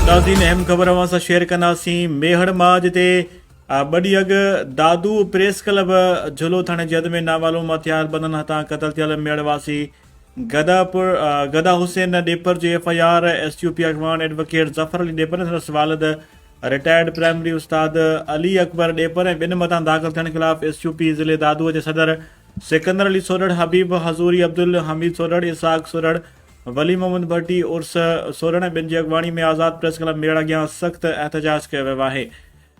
ناظرين اهم خبر اوهان سان شيئر ڪنداسين ميهڙ مان جتي ٻه ڏينهن اڳ دادو پريس ڪلب جهلو ٿاڻي جي حد ۾ نامعلوم هٿيار بندن هٿان قتل ٿيل ميهڙ واسي گدا پور گدا حسين ڏيپر جي F I R S U P اڳواڻ ايڊووڪيٽ ظفر علي ڏيپر ۽ سندس والد رٽائرڊ پرائمري استاد علي اڪبر ڏيپر ۽ ٻين مٿان داخل ٿيڻ خلاف ايس يو پي ضلعي دادو جي صدر سڪندر علي سوڍڙ، حبيب حضوري، عبدالحميد سوڍڙ، اسحاق سوڍڙ، ولي محمد ڀٽي، عرس سوڍڙ ۽ ٻين جي اڳواڻي ۾ آزاد پريس ڪلب ميڙ اڳيان سخت احتجاج ڪيو ويو آهي.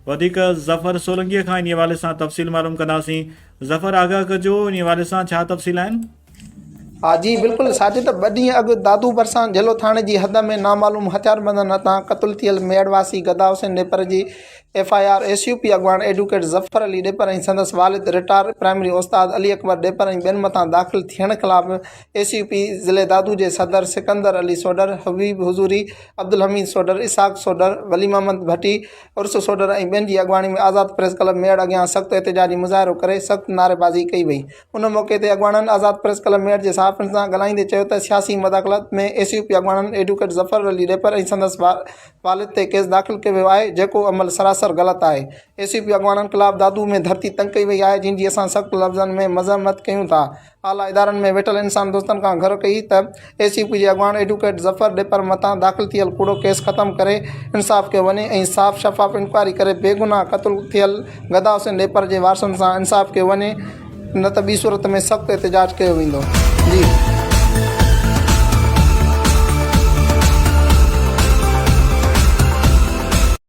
وڌيڪ ظفر سولنگي کان انهي حوالي سان تفصيل معلوم ڪنداسين. ظفر آگاهه ڪجو انهي حوالي سان ڇا تفصيل آهن؟ ها جي بلڪل ساجد ٻه ڏينهن اڳ دادو ڀرسان جهلو ٿاڻي جي حد ۾ نامعلوم هٿياربندن هٿان قتل ٿيل ميهڙ واسي گدا حسين ڏيپر جي F I R S U P اڳواڻ ايڊووڪيٽ ظفر علي ڏيپر ۽ سندس والد رٽائر پرائمري استاد علي اڪبر ڏيپر ۽ ٻين مٿان داخل ٿيڻ خلاف ايس يو پي ضلعي دادو جي صدر سڪندر علي سوڍر، حبيب حضوري، عبدالحميد سوڍر، اسحاق سوڍر، ولي محمد ڀٽي، عرس سوڍر ۽ ٻين جي اڳواڻي ۾ آزاد پريس ڪلب ميهڙ اڳيان سخت احتجاجي مظاهرو ڪري سخت نعريبازي ڪئي وئي. ان موقعي تي اڳواڻن آزاد پريس ڪلب ميهڙ جي صحافين سان ڳالهائيندي چيو ته سياسي مداخلت ۾ ايس يو پي اڳواڻن ايڊووڪيٽ ظفر علي ڏيپر ۽ سندس والد تي ڪيس داخل ڪيو ويو آهي جيڪو عمل سراسر غلط آهي ايس يو پي اڳواڻن خلاف دادو ۾ ڌرتي تنگ ڪئي وئي آهي جنهن جي اسان سخت لفظن ۾ مذمت ڪيون ٿا اعليٰ ادارن ۾ ويٺل انسان دوستن کان گهر ڪئي ته ايس يو پي جي اڳواڻ ايڊووڪيٽ ظفر ڏيپر مٿان داخل ٿيل ڪوڙو ڪيس ختم ڪري انصاف ڪيو وڃي ۽ صاف شفاف انڪوائري ڪري بيگناهه قتل ٿيل گدا حسين ڏيپر جي وارثن سان انصاف ڪيو وڃي نه ته ٻي صورت ۾ سخت احتجاج ڪيو ويندو. جي.